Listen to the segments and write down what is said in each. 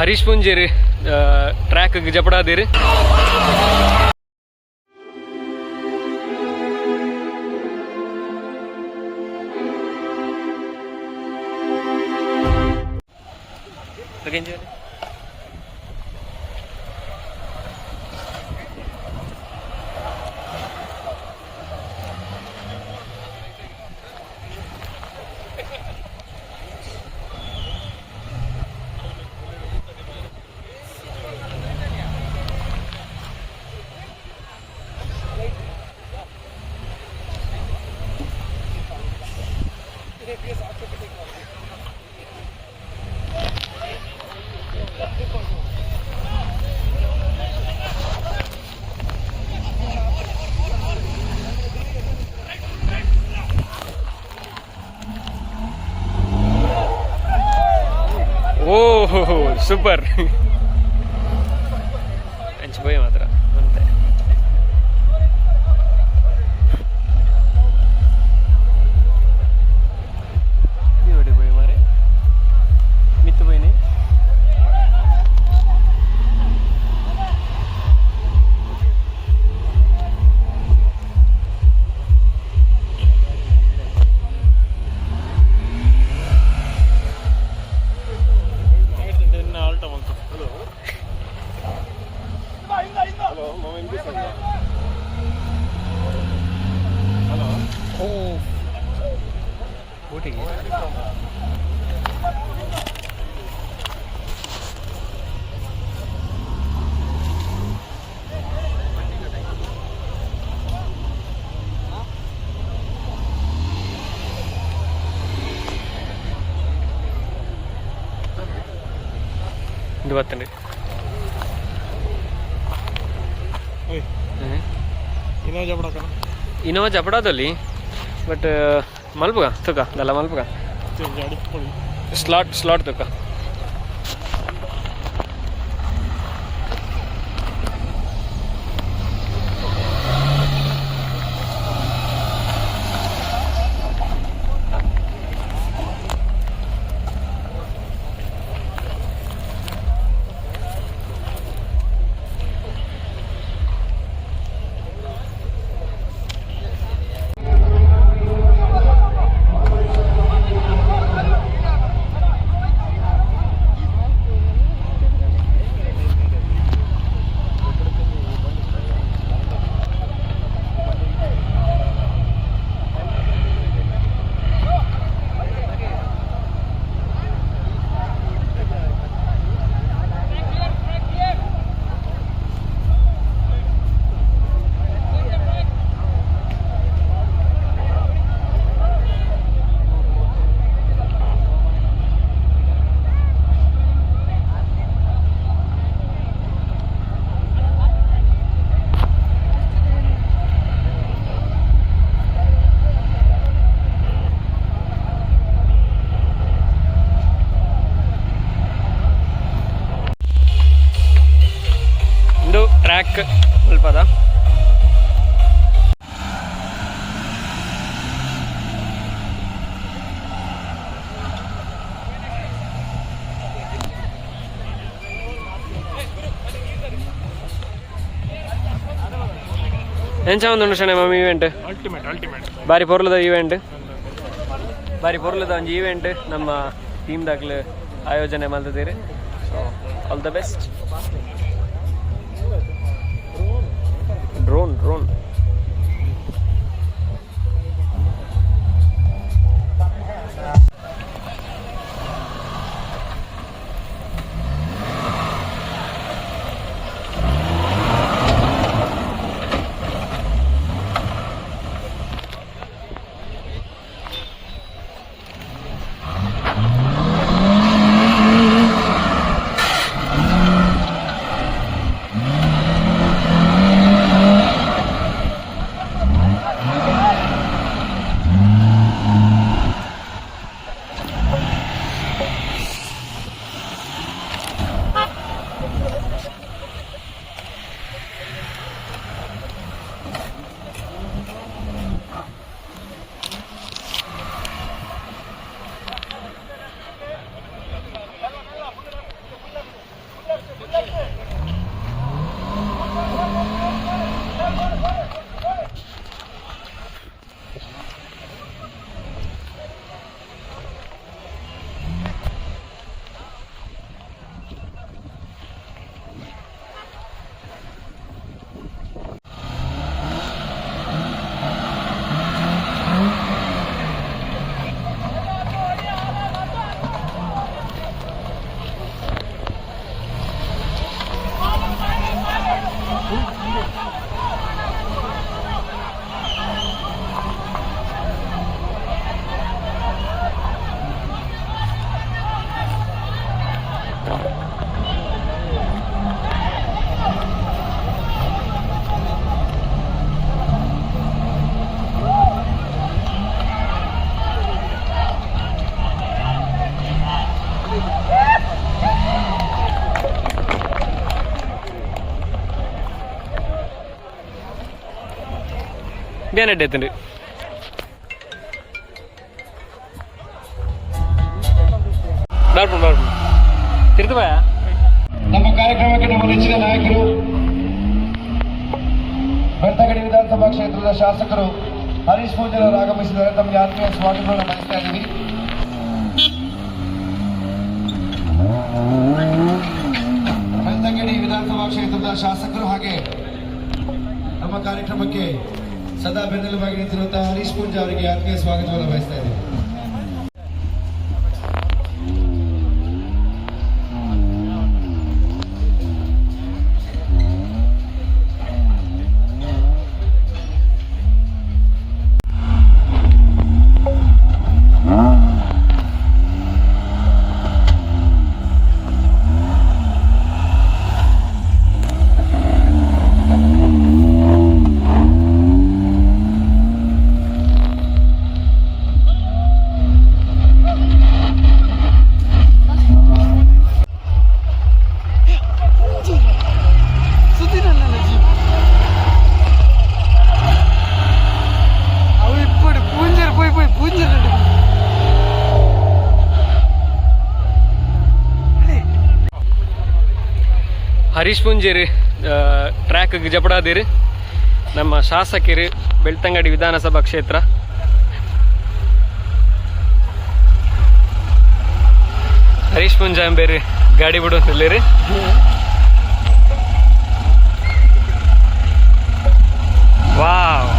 ಹರೀಶ್ ಪೂಂಜೆರ್ ಟ್ರ್ಯಾಕ್ ಜಪಡಾದಿರು. Oh, super. ಅಂಚ ಪೋಯಿ ಮಾತ್ರ ಅಂತೆ. ನೋಡಿ ಪೋಯಿ ಮಾರೆ, ಮಿತ್ತು ಪೋಯಿನಿ. ಓ, ಬೋಟಿಗೆ. ಇದು ಬತ್ತಂడి. ಇನೋವಾ ಜಪಡಕನ. ಇನೋವಾ ಜಪಡಾದಲ್ಲಿ, ಬಟ್ ಮಲ್ಪುಗ ತುಕ ದಲ್ಲ ಮಲ್ಪುಗ. ಸ್ಲಾಟ್ ಸ್ಲಾಟ್ ತುಕ. ಇಂದು ಟ್ರ್ಯಾಕ್ ಅಲ್ಪದ. ಎಂಚ ಒಂದು ಶಣೆ ಮಾಮಿ ಇವೆಂಟ್? Ultimate, ultimate. ಬಾರಿ ಪೊರ್ಲದ ಈವೆಂಟ್, ಬಾರಿ ಪೊರ್ಲದ ಒಂಜಿ ಈವೆಂಟ್ ನಮ್ಮ ಟೀಮ್ ದಾಕ್ಲು ಆಯೋಜನೆ ಮಲ್ತದೀರಿ. So all the best. Drone, drone. ಬೇನೆಡ್ಡೆ ಎತ್ತುಂಡು. ಬರ್ಪುಂಡು ಬರ್ಪುಂಡು ತಿರ್ತು ಬಾಯ. ನಮ್ಮ ಕಾರ್ಯಕ್ರಮಕ್ಕೆ ನಮ್ಮ ನೆಚ್ಚಿನ ನಾಯಕರು, ಬೆಳ್ತಂಗಡಿ ವಿಧಾನಸಭಾ ಕ್ಷೇತ್ರದ ಶಾಸಕರು ಹರೀಶ್ ಪೂಂಜಾರ್ ಅವರು ಆಗಮಿಸಿದ್ದಾರೆ. ತಮಗೆ ಆತ್ಮೀಯ ಸ್ವಾಗತವನ್ನು ಬಯಸ್ತಾ ಇದ್ದೀವಿ. ಬೆಳ್ತಂಗಡಿ ವಿಧಾನಸಭಾ ಕ್ಷೇತ್ರದ ಶಾಸಕರು ಹಾಗೆ ನಮ್ಮ ಕಾರ್ಯಕ್ರಮಕ್ಕೆ ಸದಾ ಬೆನ್ನೆಲುಬಾಗಿ ನಿಂತಿರುವಂತಹ ಹರೀಶ್ ಪೂಂಜಾ ಅವರಿಗೆ ಆತ್ಮೀಯ ಸ್ವಾಗತವನ್ನು ಬಯಸ್ತಾ ಇದ್ದೀವಿ. ಅವು ಇಪ್ಪಡು ಪೂಂಜರ್ ಪೋಯ್ ಪೋಯ್ ಪೂಂಜರ್. ಹರೀಶ್ ಪೂಂಜೇರಿ ಟ್ರ್ಯಾಕ್ ಜಪಡಾದಿರು. ನಮ್ಮ ಶಾಸಕರು, ಬೆಳ್ತಂಗಡಿ ವಿಧಾನಸಭಾ ಕ್ಷೇತ್ರ. ಹರೀಶ್ ಪೂಂಜಾ ಬೇರೆ ಗಾಡಿ ಬಿಡು ಅಂತಿಲ್ಲಿರಿ. ವಾವ್.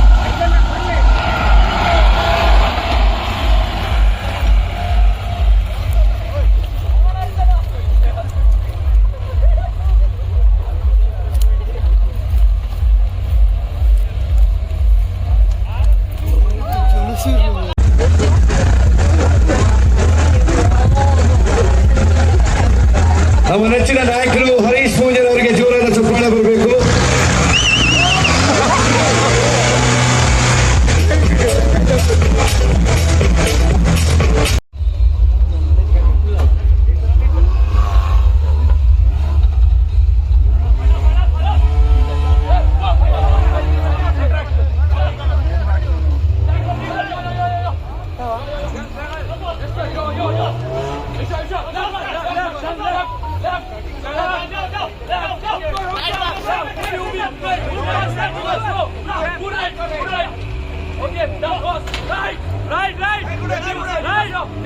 ನಮ್ಮ ನೆಚ್ಚಿನ ನಾಯಕರು ಹರೀಶ್ ಪೂಂಜಾರ್ ಅವರಿಗೆ ಜೋರಾದ ಚಪ್ಪಾಳೆ ಬರಬೇಕು. Right, right, right, reverse,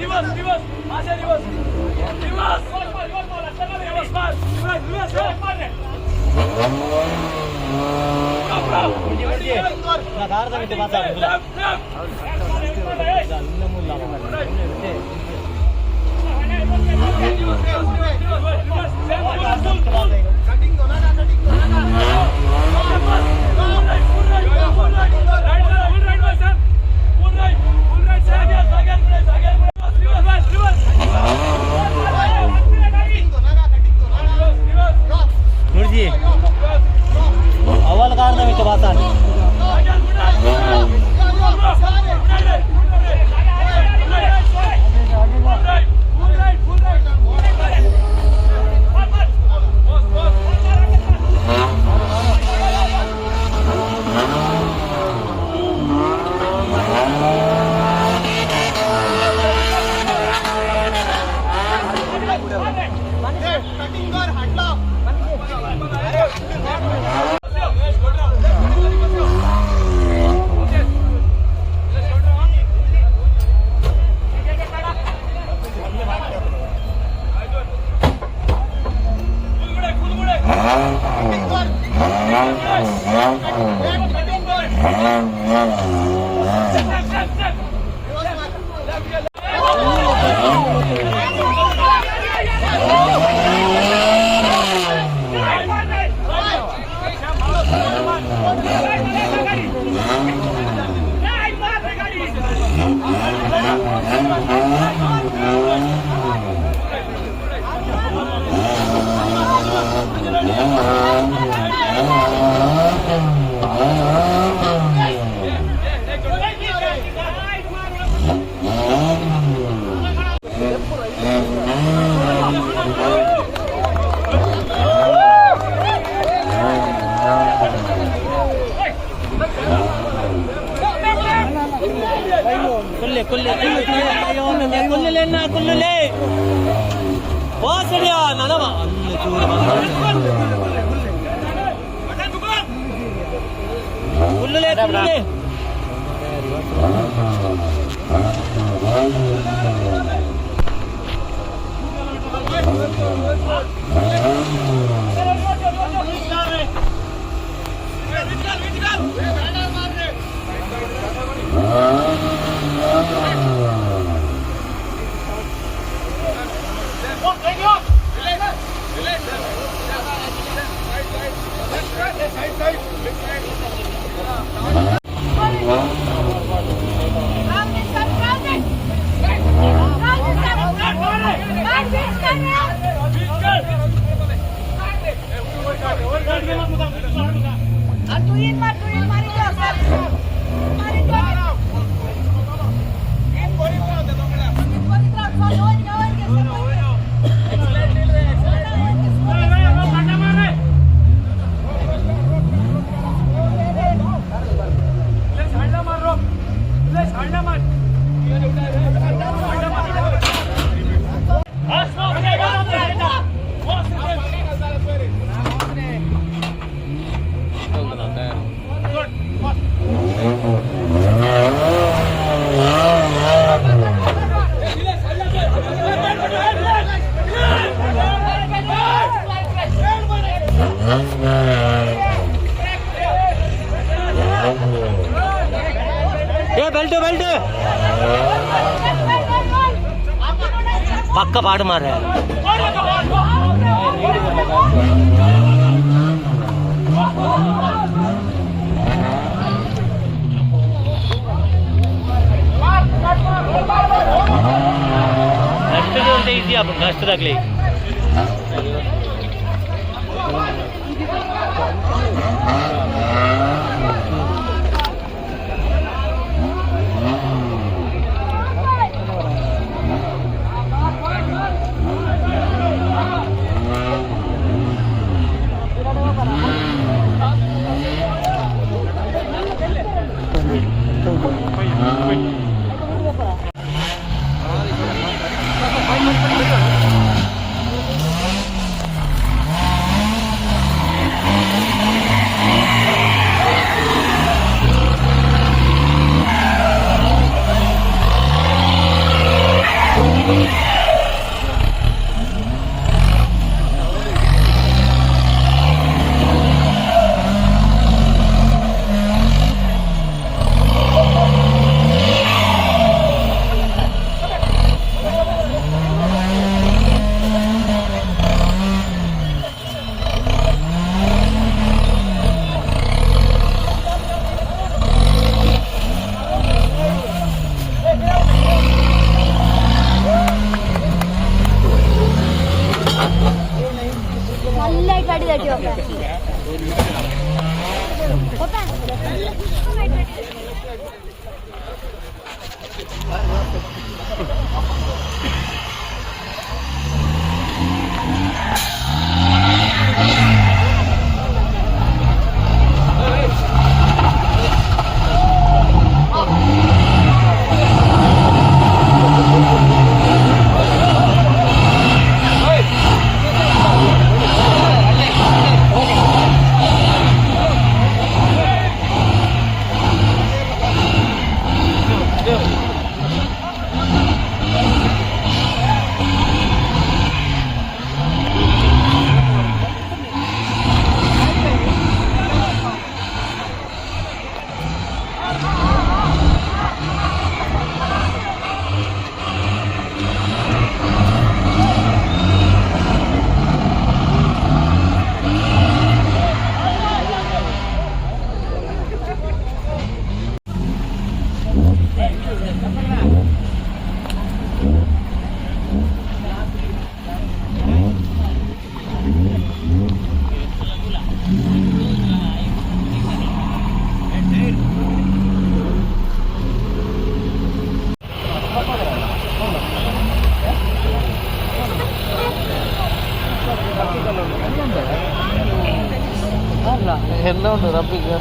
reverse, reverse, reverse, reverse, reverse. Nurji ಅವಲ್ ಕಾರಣವಿತ್ತು ಮಾತಾಡಿ. ಬೆಲ್ಟ್ ಬೆಲ್ಟ್ ಪಕ್ಕ ಪಾಡು ಮಾರ್ರೆ. ಅಷ್ಟು ಈಸಿ ಆಪುಂಡು ಅಷ್ಟದಾಗ್ಲಿ. ಎಲ್ಲ ಉಂಟು ರಬ್ಬಿಗೆ.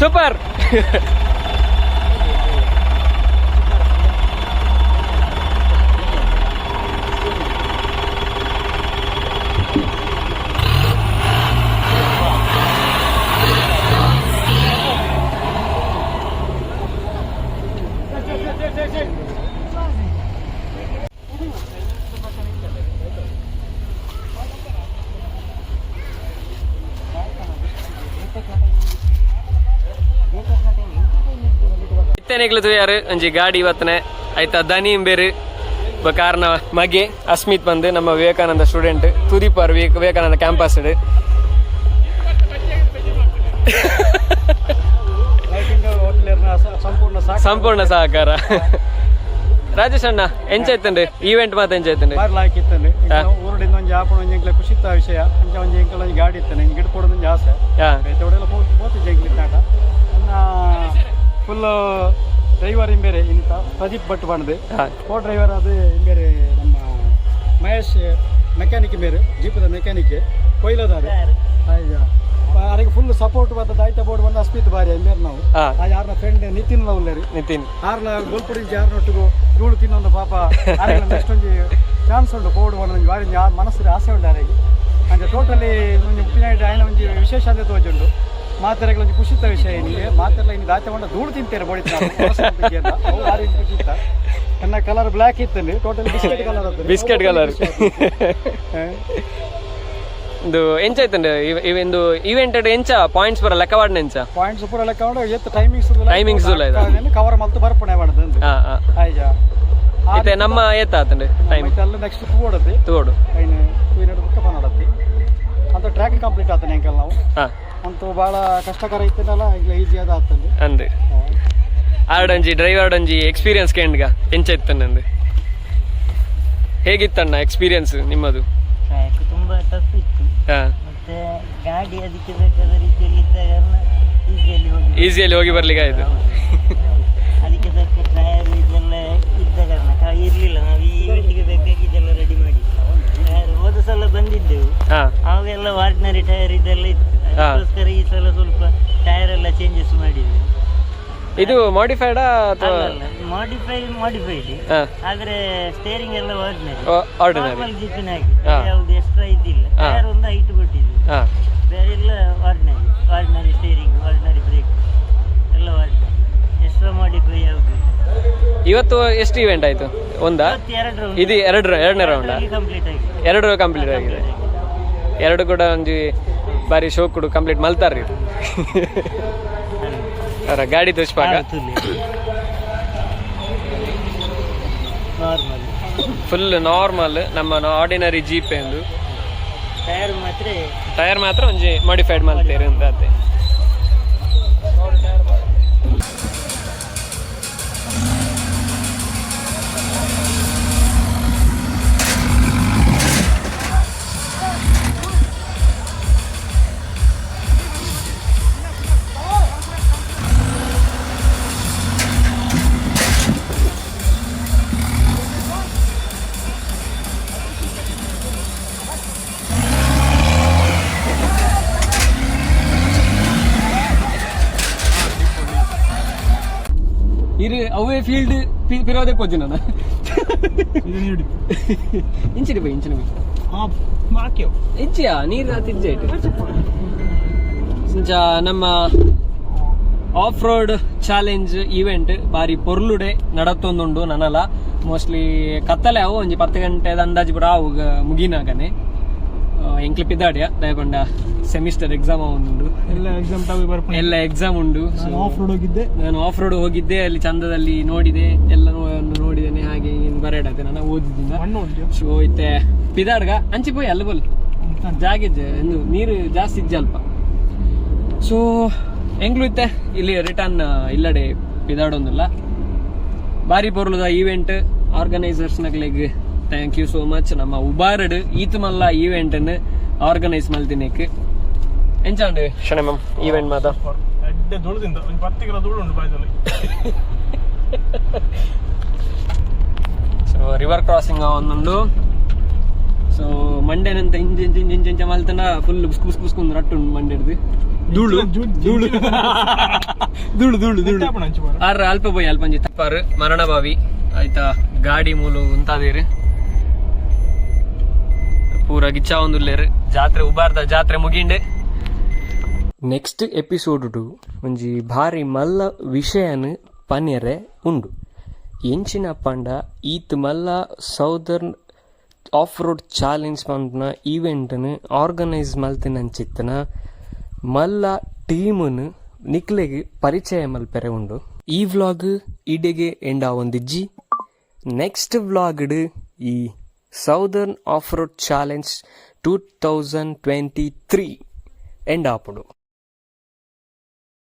ಸೂಪರ್. ಇತ್ತನೆಗ್ಲು ತೂಯಾರು ಒಂಜಿ ಗಾಡಿ ಇವತ್ತನೆ ಆಯ್ತಾ ದನಿ ಬೇರು ಕಾರಣ ಮಗೆ ಅಸ್ಮಿತ್ ಬಂದು ನಮ್ಮ ವಿವೇಕಾನಂದ ಸ್ಟೂಡೆಂಟ್ ತುದಿಪಾರ್ ವಿವೇಕಾನಂದ ಕ್ಯಾಂಪಸ್. ಸಂಪೂರ್ಣ. ಸಂಪೂರ್ಣ ಸಹಕಾರ. ರಾಜೇಶ್ ಅಣ್ಣ, ಎಂಚಾಯ್ತಂಡು ಈವೆಂಟ್ ಮಾತ ಎಂಚಾಯ್ತಂಡು? ಬಾರಿ ಲಾಯ್ಕ್ ಇತ್ತಂడి. ಊರುಡಿಂದ ಒಂಜಿ ಆಪುಣ ಒಂಜಿ ಎಂಕ್ಲೆ ಖುಷಿತ್ತ ವಿಷಯ. ಅಂಚ ಒಂಜಿ ಎಂಕಲ ಒಂಜಿ ಗಾಡಿ ಇತ್ತಂಡೆ ಗಿಡ ಕೊಡೋದು ಒಂಜಿ ಆಸೆ. ಬೇತೆ ಒಡೆಲ್ಲ ಪೋತು ಜಂಕ್ಲಿ ಇತ್ತಾಟ. ನನ್ನ ಫುಲ್ ಡ್ರೈವರ್ ಇಂಬೇರೆ ಇಂತ ಪ್ರದೀಪ್ ಭಟ್ ಬಂದು ಕೋ ಡ್ರೈವರ್ ಅದು ಇಂಬೇರೆ ನಮ್ಮ ಮಹೇಶ್, ಮೆಕ್ಯಾನಿಕ್ ಇಂಬೇರು, ಜೀಪದ ಮೆಕ್ಯಾನಿಕ್ ಕೊಯ್ಲದಾರೆ. ಅದಕ್ಕೆ ಫುಲ್ ಸಪೋರ್ಟ್ ಬರ್ತದೆ. ದಾಯ್ತ ಬೋರ್ಡ್ ಬಂದು ಅಸ್ಮಿತ್ ಬಾರಿ ಇಂಬೇರು ನಾವು. ಆ ಯಾರನ್ನ ಫ್ರೆಂಡ್ ನಿತಿನ್ ಲವ್ಲೇರಿ. ನಿತಿನ್. ಆರ್ಲ ಗೋಲ್ಪುಡಿ ಯಾರನೊಟ್ಟಿಗೂ ಧೂಳು ತಿನ್ನೊಂದು ಪಾಪ. ನೆಕ್ಸ್ಟ್ ಒಂಜಿ ಚಾನ್ಸ್ ಉಂಟು ಕೋಡ್ ಒಂಜಿ ಬಾರಿ ಒಂಜಿ ಮನಸ್ಸು ಆಸೆ ಉಂಟು ಆರೆಗೆ. ಅಂಚ ಟೋಟಲಿ ಒಂಜಿ ಉಪ್ಪಿನಾಯ್ಡು ಆಯ್ನ ಒಂಜಿ ವಿಶೇಷ ಆದ ತೋಜುಂಡು. ಮಾತೆರೆಗ್ಲ ಒಂಜಿ ಖುಷಿತ ವಿಷಯ. ಇಲ್ಲಿ ಮಾತೆಲ್ಲ ಇನ್ನು ದಾಚೆ ಬಂಡ ಧೂಳು ತಿಂತೇರೆ ಬಡಿತ ಭಾರಿ ಖುಷಿತ. ನನ್ನ ಕಲರ್ ಬ್ಲ್ಯಾಕ್ ಇತ್ತು, totally biscuit colour. Biscuit colour. ಇಂದು ಎಂಚಾಯ್ತಂಡು ಇಂದು ಈವೆಂಟ್? ಎಂಚ ಪಾಯಿಂಟ್ಸ್ ಬರ ಲೆಕ್ಕ ವಾಡ್ನ ಎಂಚ? ಪಾಯಿಂಟ್ಸ್ ಪೂರ ಲೆಕ್ಕ ಉಂಡು. ಎತ್ತು ಟೈಮಿಂಗ್ಸ್ Timings ಉಲ್ಲ ಇದು. ಕವರ್ ಮಲ್ತು ಬರ್ಪಣೆ ಮಾಡೋದು. ಹಾ ಹಾ ಆಯ್ಜಾ. ಇತ್ತೆ ನಮ್ಮ ಏತಾತಂಡು ಟೈಮ್? ನೆಕ್ಸ್ಟ್ ತೂಡತ್ತೆ. ತೋಡು. ಐನು ತೂಯಿನಡು ಬುಕ್ಕ ಪನ್ನಡತ್ತಿ ಅಂತ ಟ್ರ್ಯಾಕ್ ಕಂಪ್ಲೀಟ್ ಆತನೆ ಅಂಕಲ್ ನಾವು. ಅಂತೂ ಭಾಳ ಕಷ್ಟಕರ ಇತ್ತಲ್ಲ, ಈಗ ಈಸಿ ಆದ ಆಗ್ತದೆ. ಅಂದ್ ಆಡಂಜಿ ಡ್ರೈವರ್ ಒಂಜಿ ಎಕ್ಸ್ಪೀರಿಯನ್ಸ್ ಕೇಂಡ್ಗ, ಎಂಚ ಇತ್ತಂದು, ಹೇಗಿತ್ತಣ್ಣ ಎಕ್ಸ್ಪೀರಿಯನ್ಸ್ ನಿಮ್ಮದು? ಟ್ರ್ಯಾಕ್ ತುಂಬ ಟಫ್ ಇತ್ತು. ಮತ್ತೆ ಗಾಡಿ ಅದಕ್ಕೆ ಬೇಕಾದ ರೀತಿಯಲ್ಲಿ ಇದ್ದ ಕಾರಣ ಈಸಿಯಲ್ಲಿ ಹೋಗಿ ಈಸಿಯಲ್ಲಿ ಹೋಗಿ ಬರ್ಲಿಕ್ಕೆ ಆಯ್ತು. ಅದಕ್ಕೆ ತಕ್ಕ ಟೈರ್ ಇದೆಲ್ಲ ಇದ್ದ ಕಾರಣ ಇರಲಿಲ್ಲ. ನಾವು ಈ ಇವೆಂಟ್ಗೆ ಬೇಕಾಗಿ ಇದೆಲ್ಲ ರೆಡಿ ಮಾಡಿ ಟೈರ್ ಹೋದ ಸಲ ಬಂದಿದ್ದೆವು. ಆವಾಗೆಲ್ಲ ಆರ್ಡಿನರಿ ಟೈರ್ ಇದೆಲ್ಲ ಇತ್ತು. ಅದಕ್ಕೋಸ್ಕರ ಈ ಸಲ ಸ್ವಲ್ಪ ಟೈರ್ ಎಲ್ಲ ಚೇಂಜಸ್ ಮಾಡಿದ್ವಿ. ಇದು ಮಾಡಿಫೈಡಾ ಅಥವಾ? ಅಲ್ಲ, ಮಾಡಿಫೈಡ್. ಆದ್ರೆ ಸ್ಟೇರಿಂಗ್ ಎಲ್ಲ ಆರ್ಡಿನರಿ. ಆರ್ಡಿನರಿ. ನಾರ್ಮಲ್ ಜೀಪಿನ ಹಾಗೆ. ಯಾವುದು ಎಕ್ಸ್ಟ್ರಾ ಇದ್ದಿಲ್ಲ. ಟೈರ್ ಒಂದು ಹೈಟ್ ಕೊಟ್ಟಿದ್ವಿ. ಬೇರೆ ಎಲ್ಲ ordinary, ordinary steering, ordinary brake, ಎಲ್ಲ ಆರ್ಡಿನರಿ. ಎಕ್ಸ್ಟ್ರಾ ಮಾಡಿಫೈ ಯಾವುದು ಇಲ್ಲ. ಇವತ್ತು ಎಷ್ಟು ಇವೆಂಟ್ ಆಯ್ತು? ಒಂದಾ? ಇವತ್ತು ಎರಡು ರೌಂಡ್. ಇದು ಎರಡು, ಎರಡನೇ ರೌಂಡ್. ಕಂಪ್ಲೀಟ್ ಆಗಿದೆ. ಎರಡು ಕಂಪ್ಲೀಟ್ ಆಗಿದೆ. ಎರಡು ಕೂಡ ಒಂಜಿ ಬಾರಿ ಶೋ ಕೂಡ ಕಂಪ್ಲೀಟ್ ಮಲ್ತಾರ್ರಿ. ಅವರ ಗಾಡಿ ತೋಚ್ಪಾಗ. ನಾರ್ಮಲ್. ಫುಲ್ ನಾರ್ಮಲ್, ನಮ್ಮ ಆರ್ಡಿನರಿ ಜೀಪ್ ಎಂದು. ಟೈರ್ ಮಾತ್ರ. ಟೈರ್ ಮಾತ್ರ ಒಂಜಿ ಮಾಡಿಫೈಡ್ ಮಲ್ತೇರು ಅಂತ ಅತ್ತೆ. ಇರು ಅವೇ ಫೀಲ್ಡ್ ಪಿರೋದೆ ಪೋಜಿ ನಾನು ಇಂಚಿಡಿ ಬೈ, ಇಂಚಿನ ಬೈ. ಇಜ್ಜಿಯಾ ನೀರು ಇಜ್ಜೆ ಇಂಚ. ನಮ್ಮ ಆಫ್ ರೋಡ್ ಚಾಲೆಂಜ್ ಈವೆಂಟ್ ಬಾರಿ ಪೊರ್ಲುಡೆ ನಡತ್ತೊಂದುಂಡು. ನನಲ ಮೋಸ್ಟ್ಲಿ ಕತ್ತಲೆ ಅವು ಒಂಜಿ 10 ಗಂಟೆದ ಅಂದಾಜು ಪೂರ ಅವು ಮುಗಿನಾಗನೆ. ಎಂಕ್ಲಿ ಪಿದಾಡ್ಯ ದಯಪಂಡ ಸೆಮಿಸ್ಟರ್ ಎಕ್ಸಾಮ್ ಒಂದುಂಡು. ಎಲ್ಲ ಎಕ್ಸಾಮ್ ತಾವು ಬರ್ಪುಣ. ಎಲ್ಲ ಎಕ್ಸಾಮ್ ಉಂಡು. ಆಫ್ ರೋಡ್ ಹೋಗಿದ್ದೆ. ನಾನು ಆಫ್ ರೋಡ್ ಹೋಗಿದ್ದೆ, ಅಲ್ಲಿ ಚಂದದಲ್ಲಿ ನೋಡಿದೆ, ಎಲ್ಲ ನೋಡಿದ್ದೇನೆ. ಹಾಗೆ ಬರೇಡಾತೆ ನಾನು ಓದಿದ್ದಿಂದ. ಮಣ್ಣು ಉಂಟು. ಸೊ ಇತ್ತೆ ಪಿದಾಡ್ಗ ಅಂಚಿ ಪೋಯಿ ಅಲ್ಲ ಬೋಲ್ ಜಾಗಿಜ್ಜೆ ಎಂದು ನೀರು ಜಾಸ್ತಿ ಇಜ್ಜೆ ಅಲ್ಪ. ಸೊ ಎಂಗ್ಲು ಇತ್ತೆ ಇಲ್ಲಿ ರಿಟರ್ನ್ ಇಲ್ಲಡೆ ಪಿದಾಡೊಂದಿಲ್ಲ. ಬಾರಿ ಪೊರ್ಲುದ ಈವೆಂಟ್ ಆರ್ಗನೈಸರ್ಸ್ ನಕ್ಲೆಗ್ thank you so much. ನಮ್ಮ ಉಬಾರಡ್ ಈತ್ ಮಲ್ಲ ಈವೆಂಟ್ ಆರ್ಗನೈಸ್ ಮಲ್ತಿನೇಕ್. ಎಂಚಾಂಡ್ ಶಣೆ ಮ್ಯಾಮ್ ಈವೆಂಟ್ ಮಾತ? ಎಡ್ಡೆ ಧೂಳುದಿಂದ ಒಂದು 10 ಕಿಲೋ ಧೂಳು ಉಂಟು ಬಾಯ್ದಲ್ಲಿ. ಸೊ ರಿವರ್ ಕ್ರಾಸಿಂಗ್ ಒಂದುಂಡು. ಸೊ ಮಂಡೆನಂತ ಇಂಚ ಇಂಚ ಇಂಚ ಇಂಚ ಇಂಚ ಮಲ್ತನ ಫುಲ್ ಬುಸ್ಕು ಬುಸ್ಕು ಬುಸ್ಕು ಒಂದು ರಟ್ಟು ಉಂಡು ಮಂಡೆಡ್ದು. ಧೂಳು ಧೂಳು ಧೂಳು ಧೂಳು ಧೂಳು. ಆರ್ ಅಲ್ಪ ಪೋಯಿ ಅಲ್ಪಂಜಿ ತಪ್ಪಾರು ಮರಣಬಾವಿ ಆಯ್ತಾ. ಗಾಡಿ ಮೂಲು ಉಂತಾದೇರು, ಪೂರ ಗಿಚ್ಚಾವೊಂದುಲ್ಲೇರು. ಜಾತ್ರೆ, ಉಬಾರ್ದ ಜಾತ್ರೆ ಮುಗಿಂಡೆ. ನೆಕ್ಸ್ಟ್ ಎಪಿಸೋಡ್ ಒಂಜಿ ಭಾರಿ ಮಲ್ಲ ವಿಷಯನ್ ಪನ್ಯರೆ ಉಂಡು. ಎಂಚಿನ ಪಂಡ, ಈತ್ ಮಲ್ಲ ಸೌದರ್ನ್ ಆಫ್ ರೋಡ್ ಚಾಲೆಂಜ್ ಪನ್ಪುನ ಈವೆಂಟ್ನ್ ಆರ್ಗನೈಸ್ ಮಲ್ತಿನಂಚಿತ್ತನ ಮಲ್ಲ ಟೀಮ್ನ್ ನಿಕ್ಲೆಗ್ ಪರಿಚಯ ಮಲ್ಪೆರೆ ಉಂಡು. ಈ ವ್ಲಾಗ್ ಇಡೆಗೆ ಎಂಡ್ ಆವೊಂದಿಜ್ಜಿ. ನೆಕ್ಸ್ಟ್ ವ್ಲಾಗ್ಡ್ ಈ Southern Off Road Challenge 2023 end ಆಪುಂಡು.